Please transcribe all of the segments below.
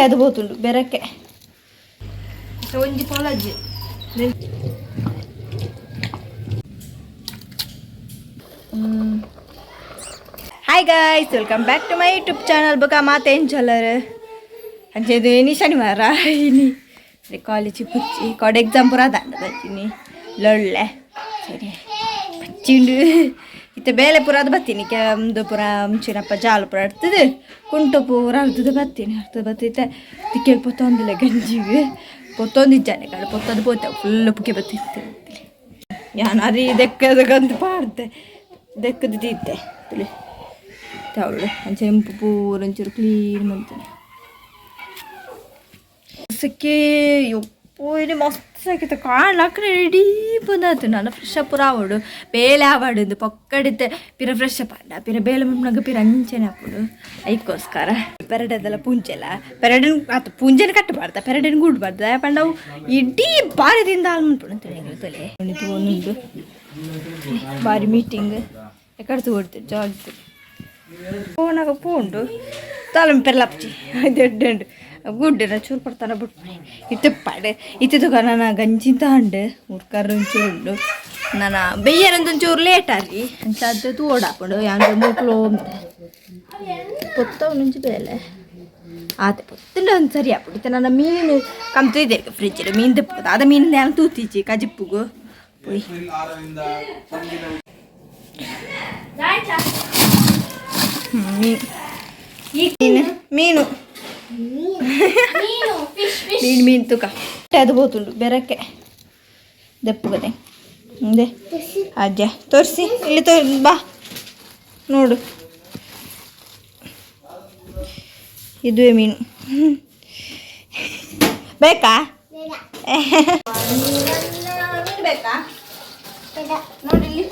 ಅದು ಬೋತುಂಡು ಬೆರಕೆ ಒಂಜಿ ಪೊಲಜ್ಜಿ. Hi guys, welcome back to my YouTube channel. ಬೊಕ ಮಾತ ಎಂಚೊಲ್ಲರ್ ಅಂಚೆ ಇದು ಇನಿ ಶನಿವಾರ. ಇನಿ ಕಾಲೇಜ್ ಪುಚ್ಚಿ ಕೋಡೆ ಎಕ್ಸಾಮ್ ಪೂರ ದಾಂಡ ಬಚ್ಚಿನಿ ಲೊಳ್ಳೆ ಸರಿ ಪಚ್ಚಿಂಡು. ಇತ್ತೆ ಬೇಲೆ ಪೂರ ಅದು ಬತ್ತೀನಿ ಕೆಂದು ಪೂರ ಮುಂಚಿನಪ್ಪ ಜಾಲು ಪೂರ ಅಡ್ತದೆ ಕುಂಟು ಪೂರ ಅರ್ತದೆ ಬತ್ತೀನಿ ಅರ್ತದೆ ಬತ್ತಿತ್ತೆ ತಿಕ್ಕೆಲ್ ಪೊತ್ತೊಂದಿಲ್ಲ ಗಂಜಿಗೆ ಪೊತ್ತೊಂದಿದ್ದಾನೆ ಕಡೆ ಪೊತ್ತೊಂದು ಪೋತೆ ಫುಲ್ ಪುಕ್ಕೆ ಬತ್ತಿತ್ತೆ. ಯಾನ್ ಅರಿ ದೆಕ್ಕದ ಗಂತು ಪಾಡ್ದೆ ದೆಕ್ಕದ ತೀತೆ ತುಳಿ ಅವಳು ಅಂಚೆ ಎಂಪು ಪೂರ ಒಂಚೂರು ಕ್ಲೀನ್ ಮಂತನೆ ಸೆಕೆ. ಯಪ್ಪೋ, ಇಲ್ಲಿ ಮಸ್ತ್ ಸೆಕೆತ ಕಾಣ್ಲಕ್ಕ ರೆಡಿ ಬಂದಾತು. ನಾನು ಫ್ರೆಶ್ ಅಪ್ ಪೂರ ಆವಡು ಬೇಲೆ ಆವಡು ಪೊಕ್ಕಡಿತ್ತೆ ಪಿರ ಫ್ರೆಶ್ ಅಪ್ ಆಂಡ ಪಿರ ಬೇಲೆ ಮನ್ಪುನಗ ಪಿರ ಅಂಚೆನೆ ಆಪುಂಡು. ಐಕ್ಕೋಸ್ಕರ ಪೆರಡೆದೆಲ್ಲ ಪುಂಚೆಲ ಪೆರಡೆನ್ ಆತು ಪುಂಜೆನ ಕಟ್ಟಬಾರ್ದ ಪೆರಡೆನ್ ಗೂಡ್ಬಾರ್ದ ಪಂಡ ಅವು ಇಡೀ ಬಾರಿದಿಂದ ಹಾಲು ಮನ್ಪುಂಡು ಅಂತ ತೊಲೆ ಒಂದುಂಡು. ಬಾರಿ ಮೀಟಿಂಗ್ ಎಕಡೆ ತೋಡ್ತು ಜಾಗ್ತು ಪೋನಾಗ ಪೋಂಡು ತಾಲಂ ಪೆರ್ಲಪ್ಚಿ ದೊಡ್ಡ ಗುಡ್ಡೆನ ಚೂರು ಪಡ್ತಾನ ಬಿಟ್ಬಿಡಿ. ಇತ್ತೆ ಪಡೆ ಇತ್ತೆ ನನ್ನ ಗಂಜಿ ತಾಂಡು ಉರ್ಕರ್ ಒಂಚೂರು ಉಂಡು. ನನ್ನ ಬೆಯ್ಯರಂತ ಒಂಚೂರು ಲೇಟ್ ಆಗಿ ಅಂಚಾದ ತೋಡಾಪುಂಡು ಯಾನ್ ಮೂಕ್ಲು ಅಂತ ಪೊತ್ತ ಒಂಚು ಬೇಲೆ ಆತೆ ಪೊತ್ತುಂಡ ಒಂದು ಸರಿ ಆಪುಂಡು. ಇತ್ತೆ ನನ್ನ ಮೀನು ಕಮ್ತು ಇದೆ ಫ್ರಿಜ್ ಮೀನು ದೆಪ್ಪು ಅದ ಮೀನು ನೇಲ ತೂತಿಚ್ಚಿ ಕಜಿಪ್ಪುಗು ಪೋಯ್. ಮೀನು ಮೀನು ಮೀನು ಮೀನು ತುಕ ಅದು ಬೋತುಂಡು ಬೆರಕೆ ದೆಪ್ಪುಗದೆ ಹಿಂದೆ ಅಜ್ಜ ತೋರಿಸಿ ಇಲ್ಲಿ ತೋರ್ ಬಾ ನೋಡು ಇದುವೇ ಮೀನು ಬೇಕಾ ಮೀನು ಬೇಕಾ ನೋಡಿ ಇಲ್ಲಿ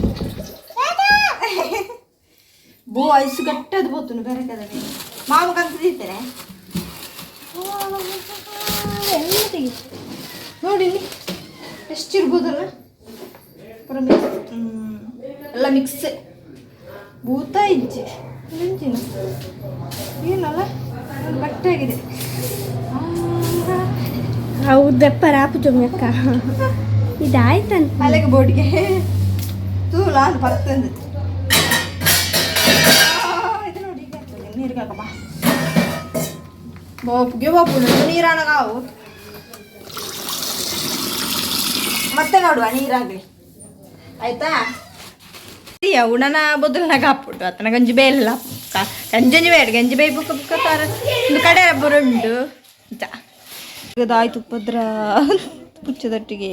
ಬೋ ಐಸು ಗಟ್ಟದು ಬೋತುಂಡು ಬೆರಕದ ಮೀನು ಮಾಮ ಕಂತದಿದ್ದೇನೆ ಎಲ್ಲ ತೆಗಿ ನೋಡಿ ಇಲ್ಲಿ ಎಷ್ಟಿರ್ಬೋದಲ್ಲ ಪೂರ ಮಿಕ್ಸ್ ಎಲ್ಲ ಮಿಕ್ಸ್ ಭೂತ ಇಜ್ಜೆ ಇಂಚಿನ ಏನಲ್ಲ ಗಟ್ಟಿಯಾಗಿದೆ. ಹೌದಪ್ಪ ರಾಪು ಅಕ್ಕ ಇದಾಯ್ತಂತ. ಅಲೆಗೆ ಬೋರ್ಡ್ಗೆ ತೂಲ ಅದು ಪತ್ತಂದು ಇದು ನೋಡಿ ಈಗ ಆಗ್ತದೆ. ನೀರು ಹಾಕಪ್ಪ ಬೋಪ್ಗೆ ಬೋಪು ನೀರಾಣಗಾವು ಮತ್ತೆ ನೋಡುವ ನೀರಾಗಲಿ ಆಯ್ತಾ. ಉಣನ ಬದಲ್ನಾಗ ಹಾಕ್ಬಿಟ್ಟು ಆತನ ಗಂಜಿ ಬೇಯಲ್ಲ ಗಂಜಂಜಿ ಬೇಡ ಗಂಜಿ ಬೇಯ್ ಬುಕ್ಕ ಬುಕ್ಕ ತಾರ ಒಂದು ಕಡೆ ಬರುಂಡು ಆಯ್ತು ಉಪದ್ರ ಪುಚ್ಚದೊಟ್ಟಿಗೆ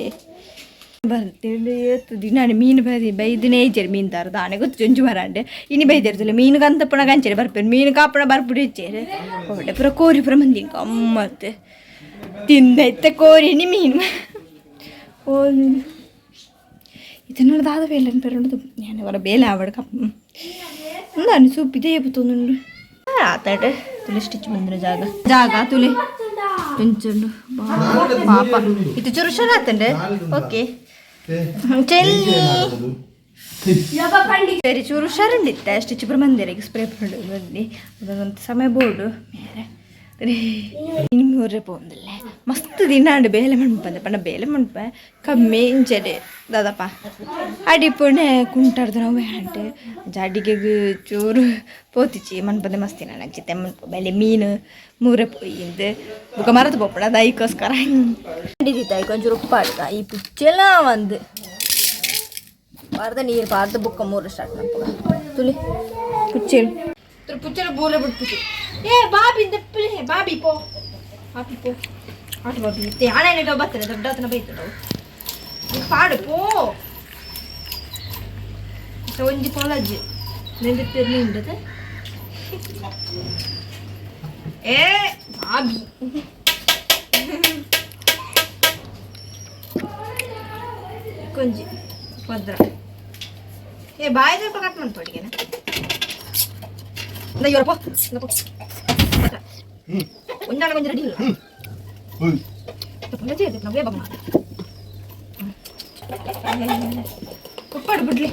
ಬರ್ತೀನಿ ಏತು ದಿನ ಮೀನು ಬರಿ ಬೈದಿನೇ ಇಜ್ಜೆರ್ ಮೀನು ತಾರ ದಾನೆ ಗೊತ್ತು ಜೊಂಜು ಮರಾಂಡೆ ಇನಿ ಬೈದಿರ್ತಲ್ಲ ಮೀನು ಕಂತಪ್ಪಣ ಕಂಚೆರೆ ಬರ್ಪೇರು ಮೀನು ಕಾಪಣ ಬರ್ಪುಡಿ ಇಚ್ಚೇರು ಹೊಡೆ ಪೂರ ಕೋರಿ ಪೂರ ಮಂದಿ ಗಮ್ಮತ್ತು ತಿಂದೈತೆ ಕೋರಿನಿ ಮೀನು. ಓ ಇದನ್ನೆಲ್ಲ ದಾದ ಬೇಲೆ ಪೆರುಂಡು ഞാൻ ಅವರ ಬೇಲೆ ಆವಡ ಕಪ್ എന്താണ് ಸೂಪ್ ಇದೇ ಪುತ್ತೊಂದುಂಡು ಆತಾಡೆ ತುಳಿ ಸ್ಟಿಚ್ ಬಂದ್ರೆ ಜಾಗ ಜಾಗ ತುಳಿ ಎಂಚುಂಡು ಪಾಪ ಇದು ಚೂರು ಹುಷಾರಾತಂಡೆ. ಓಕೆ ಚೆಲ್ಲಿ ಸರಿ ಚೂರು ಹುಷಾರುಂಡಿತ್ತೆ ಸ್ಟಿಚ್ ಪೂರ ಮಂದಿರ ಸ್ಪ್ರೇ ಪುಂಡು ಬಂದು ಅದೊಂದು ಸಮಯ ಬೋರ್ಡು ಮೇರೆ ಇನಿ ಮೂರೇ ಪೋಂದಿಲ್ಲ ಮಸ್ತ್ ದಿನ ಬೇಲೆ ಮಣ್ಪಂದೆ ಪಂಡ ಬೇಲೆ ಮಣ್ಪ ಕಮ್ಮಿ ಇಂಚೆಡೆ ದಾದಪ್ಪ ಅಡಿಪುಣೆ ಕುಂಟಾಡ್ದು ನಾವು ಹ್ಯಾಂಟೆ ಅಡಿಗೆಗೆ ಚೂರು ಪೋತಿಚಿ ಮಣ್ಪಂದೆ ಮಸ್ತಿ ನಾನು ಅಂಚಿತ್ತೆ ಮಣ್ಪ ಬೇಲೆ ಮೀನು ಮೂರೆ ಪೋಯಿಂದು ಬುಕ್ಕ ಮರತು ಪೋಪಡ ಅದು ಐಕೋಸ್ಕರ ಹಿಡಿದಿತ್ತ ಒಂಚೂರು ಉಪ್ಪಾಡ್ತ ಈ ಪಿಚ್ಚೆಲ್ಲ ಒಂದು ಪಾರ್ದ ನೀರು ಪಾರ್ದ ಬುಕ್ಕ ಮೂರು ಸ್ಟಾರ್ಟ್ ಮಾಡ್ಪಗ ತುಳಿ ಪುಚ್ಚೇಲು ಪುಚ್ಚಲು ಬೂರೆ ಬಿಟ್ಟು ಏ ಬಾಬಿ ದಪ್ಪಲೆ ಬಾಬಿ ಪೋ ಬಾಬಿ ಪೋ ಆಟ ಬಾಬಿ ಇತ್ತೆ ಆಣೆ ಬರ್ತದೆ ದೊಡ್ಡ ಆತನ ಬೈತದ ಪಾಡು ಪೋ ಒಂಜಿ ಪೊಲಜ್ಜಿ ನೆಂದಿತ್ತಿರ್ಲಿ ಉಂಡತೆ ಏ ಬಾಬಿ ಕೊಂಜಿ ಭದ್ರ ಏ ಬಾಯಿ ಸ್ವಲ್ಪ ಕಟ್ ಮಾಡ್ಕೊಡಿಗೆನ ಇಂದ ಇವರ ಪೋ ಇಂದ ಪೋ ಒಂದಾಣ ಕೊಂಚ ರೆಡಿ ಇಲ್ಲ ಪೊಲಜ್ಜಿ ನವೇ ಬಮ್ಮ ಉಪ್ಪಾಡು ಬಿಡ್ಲಿ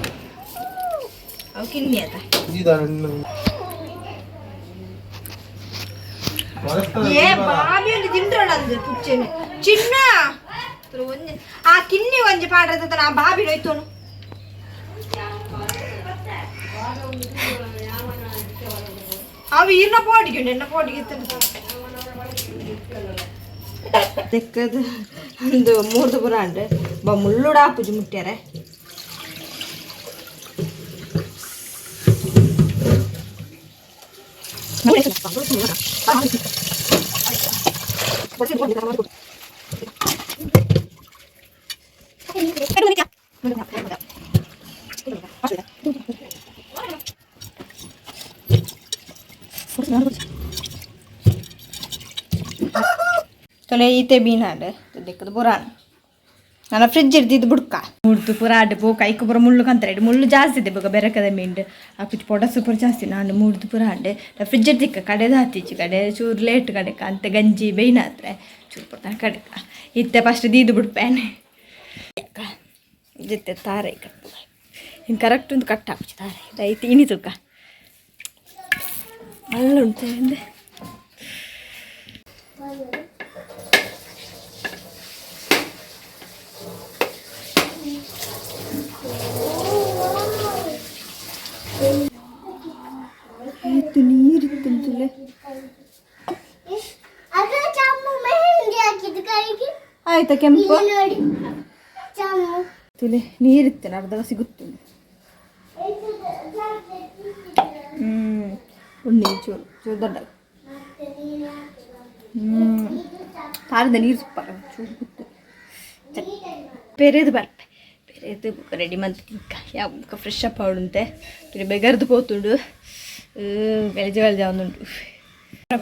ಅವು ಕಿನ್ನಿ ಆತ. ಏ ಬಾಬಿ ಒಂದು ತಿಂದ್ರಳಂದು ಪುಚ್ಚೆನೆ ಚಿನ್ನ ಒಂಜಿ ಆ ಕಿನ್ನಿ ಒಂಜಿ ಪಾಡ್ರದ ಆ ಬಾಬಿ ಹೋಯ್ತೋನು. ಅವು ಈರ್ನ ಪೋಡಿಗೆ ಎನ್ನ ಪೋಡಿಗೆ ತೆಕ್ಕದು ಒಂದು ಮೂರ್ದು ಪುರ ಅಂಡ್ ಬ ಮುಳ್ಳುಡ ಪೂಜೆ ಮುಟ್ಟ್ಯಾರೆ. ತೊಲೆ ಈತೆ ಬೀನಾಡ್ ದಿಕ್ಕದ ಪುರಾಣ ನನ್ನ ಫ್ರಿಜ್ ಇರ್ದಿದ್ದು ಬುಡ್ಕ ಮುಡ್ದು ಪೂರ ಅಡ್ಡು ಪೋ ಕೈಕು ಪೂರ ಮುಳ್ಳು ಕಂತಾರೆ ಮುಳ್ಳು ಜಾಸ್ತಿ ಇದೆ ಬೊಕ ಬೆರಕದ ಮೀಂಡ್ ಅಪ್ಪಿ ಪೊಡಸು ಪೂರ ಜಾಸ್ತಿ ನಾನು ಮುಡ್ದು ಪೂರ ಅಂಡೆ ಫ್ರಿಜ್ ಇರ್ದಿಕ್ಕ ಕಡೆದ ಹತ್ತಿಚ್ಚು ಕಡೆ ಚೂರು ಲೇಟ್ ಕಡೆಕ ಅಂತ ಗಂಜಿ ಬೇಯ್ನಾತ್ರೆ ಚೂರು ಪೊರ್ತಾನ ಕಡೆಕ ಇತ್ತೆ ಫಸ್ಟ್ ದೀದು ಬಿಡ್ಪೇನೆ ಜಿತ್ತೆ ತಾರೆ ಕಟ್ಟು ಹಿಂಗೆ ಕರೆಕ್ಟ್ ಒಂದು ಕಟ್ ಹಾಕಿ ತಾರೆ ಐತಿ ಇನಿ ತೂಕ ಮಳ್ಳು ಉಂಟು ಹಿಂದೆ. ಆಯ್ತು ನೀರಿತ್ತು ತುಲೆ. ಅದು ಚಮ್ಮು ಮೆಹಂದಿ ಹಾಕಿದ್ದು ಕೈಗೆ. ಆಯ್ತಾ ಕೆಂಪು? ಇಲ್ಲಿ ನೋಡಿ ಚಮ್ಮು. ತುಲೆ ನೀರಿತ್ತು ಅರ್ಧ ಸಿಗುತ್ತು. ಉಣ್ಣಿ ಚೂರು ಚೂರು ದೊಡ್ಡ. ತಾರದ ನೀರು ಸೂಪರ್ ಚೂರು ಗೊತ್ತು ಪೆರೇದು ಬರ್ಪೆ ಪೆರೇದು ಬುಕ್ಕ ರೆಡಿ ಮಂತ್ ತಿಂಕ ಯಾವ ಬುಕ್ಕ ಫ್ರೆಶ್ ಅಪ್ ಆವಡುಂತೆ ತುಲೆ ಬೆಗರ್ದು ಪೋತುಂಡು ಬೆಳಜ ಬೆಳಜ ಒಂದುಂಡು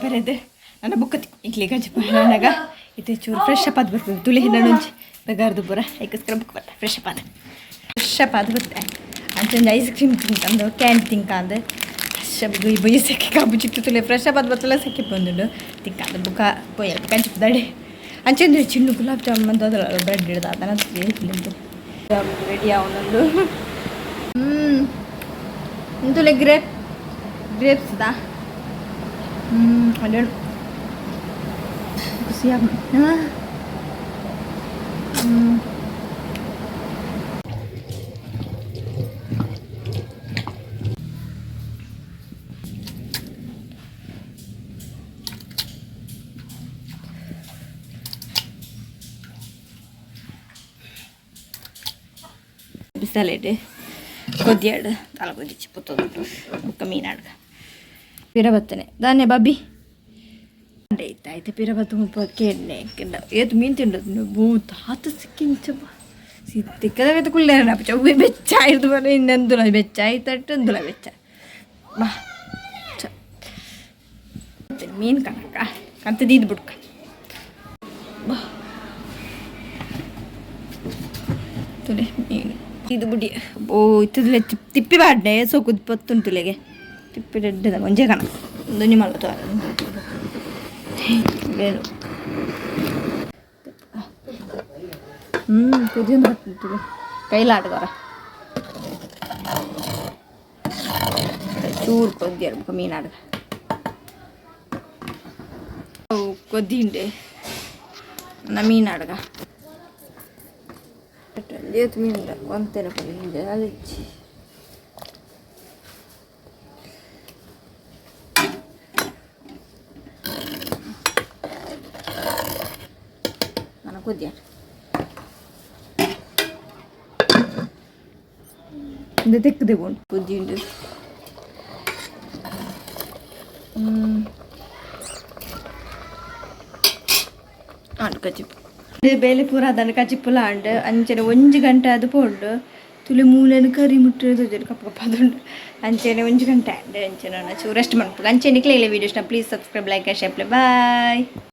ಪೆರೇದು ನನ್ನ ಬುಕ್ಕ ಇಕ್ಲಿ ಗಜ್ಜ ನನಗ ಇದು ಚೂರು ಫ್ರೆಶ್ ಅಪ್ ಆದ್ ಬರ್ತದೆ ತುಳಿ ಒಂಜಿ ಬೆಗರ್ದು ಪೂರ ಐಕೋಸ್ಕರ ಬುಕ್ ಬರ್ತ ಫ್ರೆಶ್ ಅಪ್ ಆದ ಫ್ರೆಶ್ ಅಪ್ ಆದ್ ಬರ್ತೆ ಅಂಚೊಂಜಿ ಐಸ್ ಕ್ರೀಮ್ ತಿಂಕಂದು ಕ್ಯಾಂಡಿ ತಿಂಕಂದು ಫ್ರೆಶ್ ಅಪ್ ಬೊಯ್ಯ ಸೆಕೆ ಕಾಬು ಚಿಕ್ಕ ತುಲೆ ಫ್ರೆಶ್ ಅಪ್ ಆದ್ ಬರ್ತಲ್ಲ ಸೆಕೆ ಬಂದುಂಡು ತಿಂಕಂದು ಬುಕ್ಕ ಪೊಯ್ಯ ಕಂಚಿದಾಡೆ ಅಂಚೆಂದ್ರೆ ಚಿನ್ನ ಗುಲಾಬ್ ಜಾಮೂನ್ ಅಂತ ಬ್ರೆಡ್ ಹಿಡ್ದು ಅದನ್ನ ರೆಡಿ ಅವನೊಂದು ಇಂತುಲೆ ಗ್ರೇಪ್ ಗ್ರೇಪ್ಸ್ ದಾ ಅದೇ ಖುಷಿ ಬಿಸಲೇಡು ಕೊದ್ದಿಯಾಡು ತಲ ಕೊದಿಚ್ಚಿ ಪುತ್ತದು ಬುಕ್ಕ ಮೀನಾಡ್ಗ ಪಿರ ಬತ್ತನೆ ದಾನೆ ಬಾಬಿ ಆಯ್ತು ಆಯ್ತು ಪಿರ ಬತ್ತು ಮುಪ್ಪ ಕೆಣ್ಣೆ ಕೆಂಡ ಏತು ಮೀನು ತಿಂಡದು ಭೂತ ಆತ ಸಿಕ್ಕಿಂಚ ಸಿಕ್ಕಿದ ಕುಲ್ಲೇನ ಚವ್ವೆ ಬೆಚ್ಚ ಆಯ್ತು ಬರ ಇನ್ನೊಂದುಲ ಬೆಚ್ಚ ಆಯ್ತಟ್ಟೊಂದುಲ ಬೆಚ್ಚ ಬಾ ಚ ಮೀನು ಕಣಕ್ಕ ಕಂತದೀದು ಬುಡ್ಕ ಬಾ ತುಲೆ ಮೀನು ಇದು ಬುಡಿ ಓ ಇತ್ತದಲೆ ತಿಪ್ಪಿ ಬಾಡ್ನೆ ಸೋಕುದು ಪತ್ತುಂಟು ತುಲೆಗೆ ತಿಪ್ಪಿ ರೆಡ್ಡದ ಒಂಜೆ ಕಣ ಒಂದೊಂಜಿ ಮಲ್ಲ ಬೇರು ಕುದಿಯೊಂದು ಬರ್ತದೆ ಕೈಲಾಟಗಾರ ಚೂರು ಕೊದ್ದಿಯಾರ ಬೊಕ ಮೀನಾಡ್ಗ ಕೊದ್ದಿಂಡೆ ನನ್ನ ಮೀನಾಡ್ಗ ಏತ್ ಮೀನು ಒಂತೆನ ಪೊಲಿ ಅಲಿಚ್ಚಿ ನನ್ನ ಕೊದ್ದಿಯಾರ ಇದು ತೆಕ್ಕದೆ ಬೋಂಡು ಕೊದ್ದಿಂಡು ಅಂಡ್ ಕಜಿಪ್ಪು ಬೇಲೆ ಪೂರ ಅದನ್ನು ಕಜಿಪ್ಪುಲ ಅಂಡ್ ಅಂಚನೆ ಒಂಜಿ ಗಂಟೆ ಅದು ಪೋಂಡು ತುಲಿ ಮೂಲೆನ ಕರಿ ಮುಟ್ಟಿರೋದು ಕಪ್ಪ ಕಪ್ಪ ಅದುಂಡು ಅಂಚನೆ ಒಂಜಿ ಗಂಟೆ ಅಂಡ್ ಅಂಚನೆ ಚೂರು ರೆಸ್ಟ್ ಮನ್ಪುಗ ಅಂಚೆ ನಿಕ್ಲೆ ಇಲ್ಲ videos please subscribe, like, share. Bye.